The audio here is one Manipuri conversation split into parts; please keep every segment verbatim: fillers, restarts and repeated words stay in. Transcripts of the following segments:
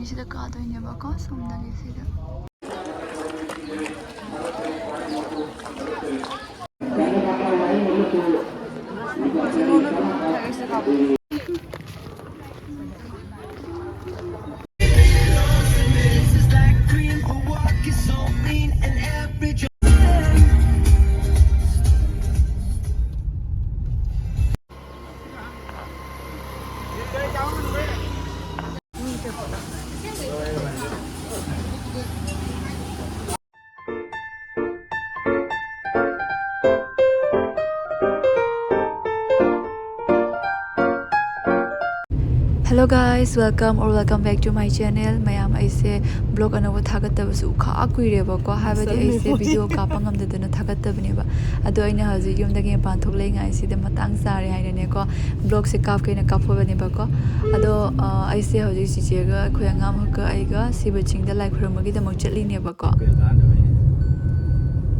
ꯁꯤꯗ ꯀꯥꯗꯣꯏꯅꯦꯕꯀꯣ, ꯁꯣꯝꯗꯒꯤ ꯁꯤꯗ꯫ Hello guys, welcome or welcome back to my channel. ꯃꯌꯥꯝ, ꯑꯩꯁꯦ vlog ꯑꯅꯧꯕ ꯊꯥꯒꯠꯇꯕꯁꯨ ꯈꯥ ꯀꯨꯏꯔꯦꯕꯀꯣ, ꯍꯥꯏꯕꯗꯤ ꯑꯩꯁꯦ video ꯀꯥꯞꯄ ꯉꯝꯗꯗꯅ ꯊꯥꯒꯠꯇꯕꯅꯦꯕ꯫ ꯑꯗꯣ ꯑꯩꯅ ꯍꯧꯖꯤꯛ ꯌꯨꯝꯗꯒꯤ ꯃꯄꯥꯟ ꯊꯣꯛꯂꯛꯏꯉꯥꯏꯁꯤꯗ ꯃꯇꯥꯡ ꯆꯥꯔꯦ ꯍꯥꯏꯅꯅꯦꯀꯣ, vlogꯁꯦ ꯀꯥꯞꯀꯦꯅ ꯀꯥꯞꯄꯕꯅꯦꯕꯀꯣ꯫ ꯑꯗꯣ ꯑ, ꯑꯩꯁꯦ ꯍꯧꯖꯤꯛ ꯆꯤꯆꯦꯒ ꯑꯩꯈꯣꯏ ꯑꯉꯥꯡ ꯑꯃꯒ ꯑꯩꯒ ꯁꯤꯕ ꯆꯤꯡꯗ ꯂꯥꯏ ꯈꯨꯔꯨꯝꯕꯒꯤꯗꯃꯛ ꯆꯠꯂꯤꯅꯦꯕꯀꯣ꯫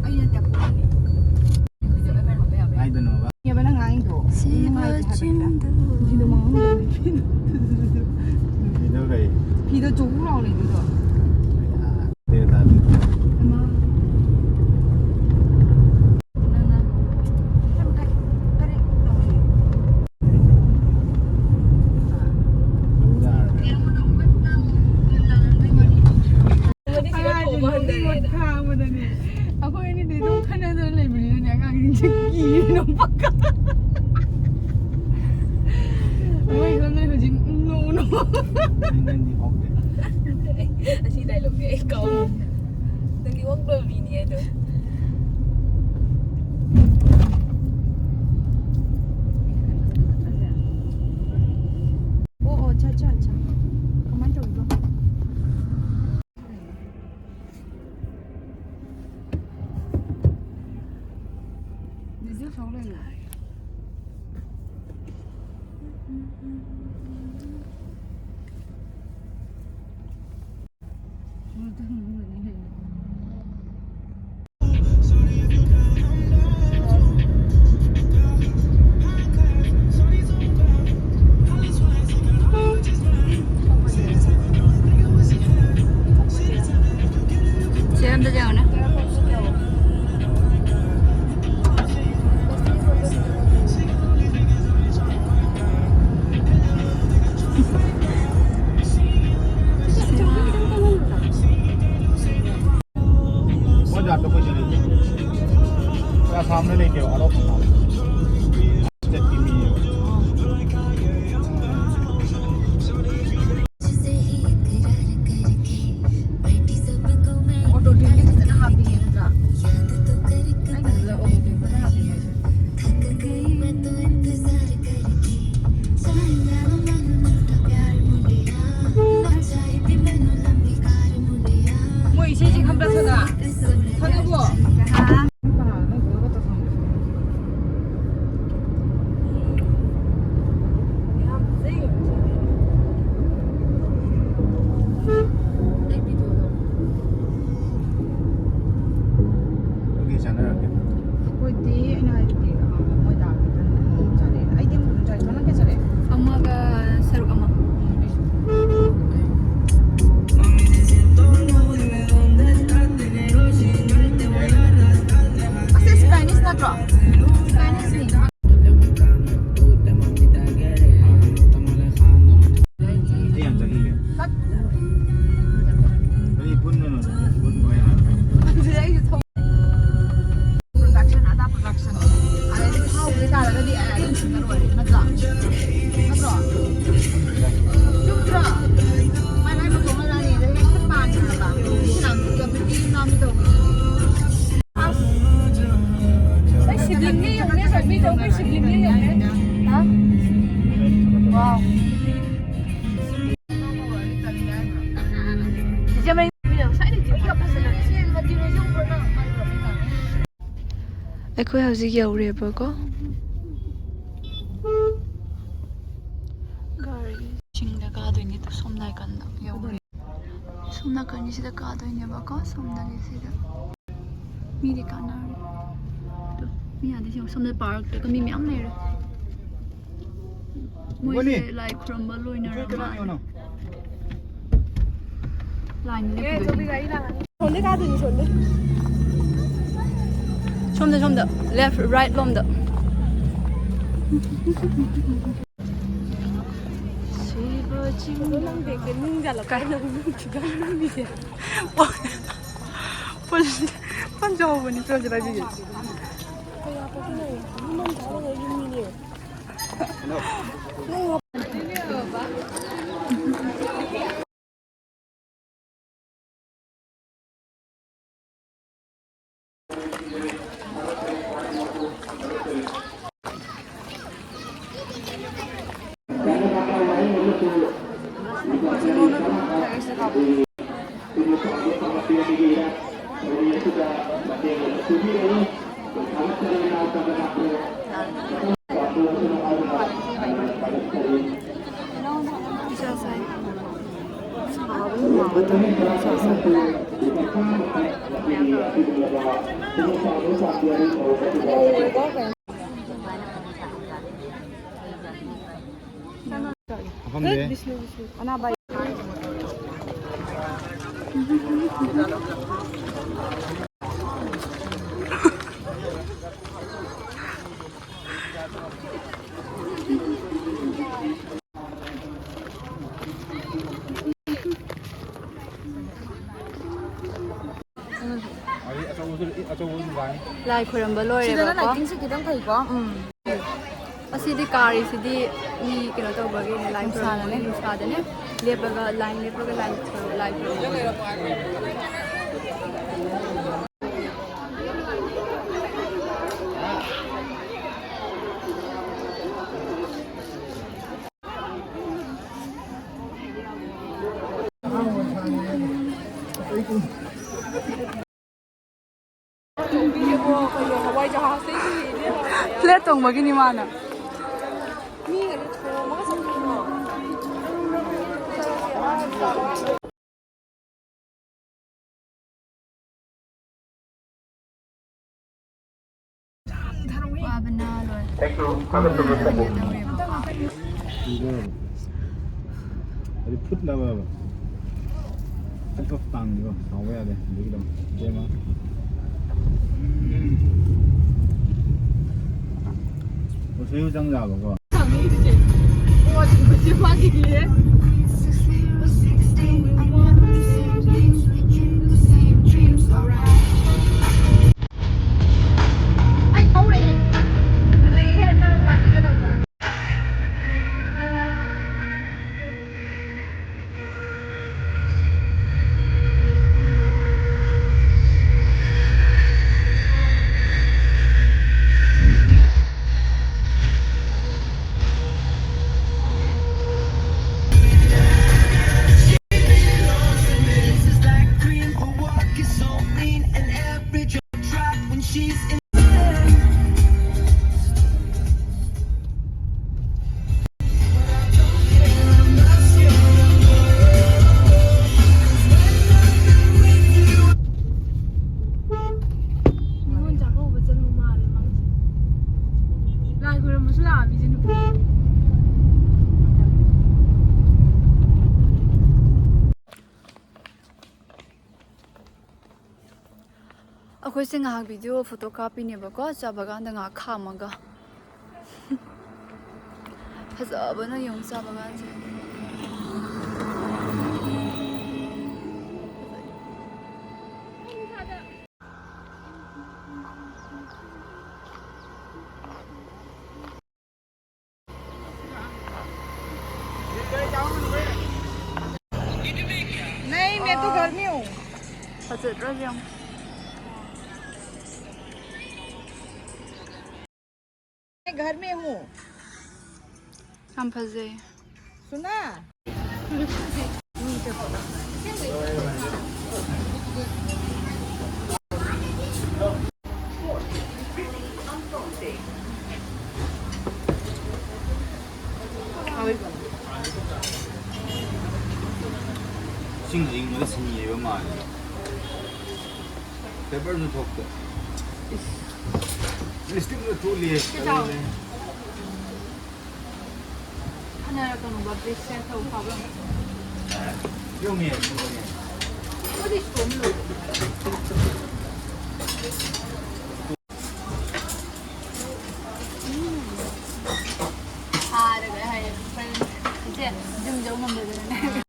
ꯑꯩꯅ ꯇꯞꯄꯅꯤ꯫ ꯀꯥꯏꯗꯅꯣꯕ? ꯅꯪ ꯉꯥꯡꯉꯤꯗꯣ꯫ ꯁꯤꯕ ꯅꯨꯡꯉꯥꯏꯇꯦ ꯍꯥꯏꯕꯅꯤꯗ꯫ ꯆꯤꯡꯗ꯫ ꯐꯤꯗꯣ ꯃꯉꯣꯟꯗ ꯂꯩ꯫ ꯐꯤꯗꯣ ꯀꯩ? ꯐꯤꯗꯣ ꯆꯣꯛ ꯂꯥꯎ ꯂꯩꯗꯣꯏꯗꯣ꯫ ꯇꯦ ꯇꯥꯗꯦ꯫ ꯏꯃꯥ꯫ ꯅꯪꯅ ꯀꯔꯤ ꯇꯧꯔꯤ? ꯑꯉꯥꯡꯁꯤꯡꯗꯣ ꯃꯤ ꯃꯈꯥ ꯑꯃꯗꯅꯦ꯫ ꯑꯩꯈꯣꯏ ꯑꯅꯤꯗꯤ ꯑꯗꯨꯝ ꯈꯠꯅꯗꯅ ꯂꯩꯕꯅꯤꯅꯅꯦ, ꯑꯉꯥꯡꯁꯤꯡꯁꯦ ꯀꯤꯔꯦ ꯑꯗꯨꯝ ꯄꯛꯀ꯫ ꯃꯣꯏ ꯈꯪꯗꯦ ꯍꯧꯖꯤꯛ ꯅꯣꯡ ꯅꯣꯡ꯫ ꯑꯁꯤ dialogueꯁꯦ ꯑꯩ ꯀꯥꯎ꯫ ꯅꯪꯗꯤ ꯑꯣꯛꯄ ꯃꯤꯅꯤ ꯑꯗꯣ꯫ ꯑꯣ, ꯑꯣ, ꯑꯠꯆꯥ, ꯑꯠꯆꯥ, ꯑꯠꯆꯥ꯫ ꯀꯃꯥꯏꯅ ꯇꯧꯔꯤꯕ? Video ꯁꯥꯎ ꯂꯩꯔꯦ꯫ ꯅꯠꯇ꯭ꯔꯣ? ꯅꯠꯇ꯭ꯔꯣ? ꯆꯨꯝꯗ꯭ꯔꯣ? ꯃꯥꯏ ꯃꯥꯏ ꯃꯇꯣꯝ ꯃꯆꯥꯅꯤꯗ ꯍꯦꯛꯇ ꯄꯥꯟꯈ꯭ꯔꯕ꯫ ꯁꯤ ꯂꯥꯡꯗꯨꯒ ꯕꯤꯇꯤ ꯅꯥꯝꯃꯤ ꯇꯧꯕꯅꯤ꯫ ꯑꯁ꯫ ꯑꯩ ꯁꯤꯕ꯭ꯂꯤꯡꯅꯦ ꯌꯦꯡꯉꯨꯅꯦ, ꯁꯣꯏꯕꯤꯗꯣ ꯑꯩꯈꯣꯏ ꯁꯤꯕ꯭ꯂꯤꯡꯅꯦ ꯌꯦꯡꯉꯨꯅꯦ꯫ ꯍꯥ? ꯋꯥꯎ꯫ ꯏꯆꯦꯃꯩ꯫ ꯑꯩꯈꯣꯏ ꯍꯧꯖꯤꯛ ꯌꯧꯔꯦꯕꯀꯣ꯫ ꯒꯥꯔꯤ ꯆꯤꯡꯗ ꯀꯥꯗꯣꯏꯅꯦ, ꯑꯗꯨ ꯁꯣꯝ ꯅꯥꯀꯟꯗ ꯌꯧꯔꯦ꯫ ꯁꯣꯝ ꯅꯥꯀꯟꯒꯤꯁꯤꯗ ꯀꯥꯗꯣꯏꯅꯦꯕꯀꯣ, ꯁꯣꯝꯗꯒꯤ ꯁꯤꯗ꯫ ꯃꯤꯗꯤ ꯀꯥꯟꯅꯔꯦ꯫ ꯑꯗꯣ ꯃꯤ ꯑꯥꯗ ꯌꯦꯡꯉꯣ, ꯁꯣꯝꯗ ꯄꯥꯔꯛꯇꯒ ꯃꯤ ꯃꯌꯥꯝ ꯂꯩꯔꯦ꯫ ꯃꯣꯏꯁꯦ ꯂꯥꯏ ꯈꯨꯔꯨꯝꯕ ꯂꯣꯏꯅꯔ ꯃꯥꯜꯂꯦ꯫ ꯂꯥꯏꯟ ꯂꯦꯞꯄꯨꯗꯣꯏꯅꯤ꯫ ꯁꯣꯝꯗ ꯀꯥꯗꯣꯏꯅꯤ, ꯁꯣꯝꯗ꯫ ꯁꯣꯝꯗ, ꯁꯣꯝꯗ꯫ Left, right ꯂꯣꯝꯗ꯫ ꯁꯤꯕ ꯆꯤꯡ꯫ ꯅꯪ ꯕꯦꯒꯁꯦ ꯅꯨꯡ ꯖꯥꯠꯂ? ꯀꯥꯏ? ꯅꯪ ꯅꯨꯡ ꯊꯤꯒꯠꯂꯝꯃꯤꯁꯦ꯫ ꯐꯣꯟ, ꯐꯣꯟ ꯆꯥꯎꯕꯅꯤ, ꯐꯣꯟꯁꯦ ꯄꯥꯏꯕꯤꯒꯦ꯫ ꯃꯐꯝꯁꯦ꯫ ꯂꯥꯏ ꯈꯣꯏꯔꯝꯕ ꯂꯣꯏꯔꯦꯕꯀꯣ꯫ ꯁꯤꯗꯅ lightingꯁꯦ ꯈꯤꯇꯪ ꯐꯩꯀꯣ꯫ ꯎꯝ꯫ ꯁꯤꯗꯤ ꯀꯥꯔꯤꯁꯤꯗꯤ ꯃꯤ ꯀꯩꯅꯣ ꯇꯧꯕꯒꯤꯅꯦ, ꯂꯥꯏ ꯈꯨꯔꯨꯝꯕꯒꯤ ꯅꯨꯡꯁꯥꯗꯅꯦ ꯂꯦꯞꯄꯒ, ꯂꯥꯏꯟ ꯂꯦꯞꯄꯒ ꯂꯥꯏ ꯂꯥꯏ ꯈꯨꯔꯨꯝꯕꯒꯤ꯫ ꯐ꯭ꯂꯦꯠ ꯇꯣꯡꯕꯒꯤꯅꯤ ꯃꯥꯅ꯫ ꯋꯥꯕꯅ ꯂꯣꯏꯔꯦ꯫ ꯇꯧꯔꯦꯕ꯫ ꯑꯗꯨ ꯐꯨꯠꯅꯕ ꯐꯠ ꯐꯠ ꯇꯥꯡꯉꯤꯀꯣ, ꯁꯥꯎꯕ ꯌꯥꯗꯦ꯫ ꯑꯗꯨꯒꯤꯗꯃꯛ ꯏꯕꯦꯝꯃ꯫ ꯎꯁꯣꯏꯁꯨ ꯆꯪ ꯌꯥꯕꯀꯣ꯫ ꯅꯤꯉꯣꯜ ꯆꯥꯛꯀꯧꯕ ꯆꯠꯂꯨ ꯃꯥꯜꯂꯦ ꯃꯥꯁꯦ꯫ ꯂꯥꯏ ꯈꯣꯏꯔꯝꯕꯁꯨ ꯂꯥꯛꯑꯝꯃꯤꯁꯦ ꯅꯨꯄꯤ꯫ ꯑꯩꯈꯣꯏꯁꯦ ꯉꯥꯏꯍꯥꯛ ꯚꯤꯗꯤꯑꯣ ꯐꯣꯇꯣ ꯀꯥꯞꯄꯤꯅꯦꯕꯀꯣ, ꯆꯥ ꯕꯒꯥꯟꯗ ꯉꯥꯏꯍꯥꯛ ꯈꯥꯝꯃꯒ꯫ ꯐꯖꯕꯅ ꯌꯦꯡꯉꯨ ꯆꯥ ꯕꯒꯥꯟꯁꯦ꯫ ꯆꯠꯂꯁꯦ ꯌꯦꯡꯉꯣ꯫ मैं घर में हूँ। ꯌꯥꯝ ꯐꯖꯩ꯫ सुना? ꯏꯁꯤꯡ ꯑꯏꯪꯕꯗ ꯁꯤꯡꯉꯤꯕ ꯃꯥꯜꯂꯦ꯫ ꯄꯦꯄꯔꯁꯨ ꯊꯣꯛꯇꯦ꯫ ꯏꯁ꯫ ꯂꯤꯞꯁꯇꯤꯛꯁꯨ ꯊꯣꯛꯂꯤꯌꯦ꯫ ꯁꯤ ꯆꯥꯎ꯫ ꯈꯟꯅꯔꯛꯀꯅꯣꯕ, please, ꯁꯦ ꯊꯧ ꯐꯥꯕ꯫ ꯌꯦꯡꯉꯨꯅꯦ, ꯌꯦꯡꯉꯨꯅꯦ꯫ ꯑꯗꯨꯗꯤ ꯁꯤꯗ ꯑꯗꯨꯝ ꯂꯣꯏꯔꯦ꯫ ꯁꯥꯔꯒ ꯍꯥꯏꯌꯦ, ꯏꯆꯦ, ꯌꯨꯝ ꯌꯧ ꯉꯝꯗꯗꯅꯅꯦ꯫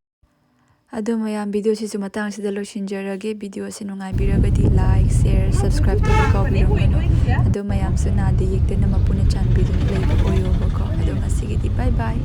ꯑꯗꯣ ꯃꯌꯥꯝ, ꯚꯤꯗꯤꯑꯣꯁꯤꯁꯨ ꯃꯇꯥꯡꯁꯤꯗ ꯂꯣꯏꯁꯤꯟꯖꯔꯒꯦ꯫ ꯚꯤꯗꯤꯑꯣꯁꯤ ꯅꯨꯡꯉꯥꯏꯕꯤꯔꯒꯗꯤ like, share, subscribe ꯇꯧꯕ ꯀꯥꯎꯕꯤꯔꯝꯒꯅꯨ꯫ ꯑꯗꯣ ꯃꯌꯥꯝꯁꯨ ꯅꯥꯗ ꯌꯦꯛꯇꯅ ꯃꯄꯨꯅ ꯆꯥꯟꯕꯤꯗꯨꯅ ꯂꯩꯕ ꯑꯣꯏꯌꯣꯕꯀꯣ꯫ ꯑꯗꯣ ꯉꯁꯤꯒꯤꯗꯤ bye bye꯫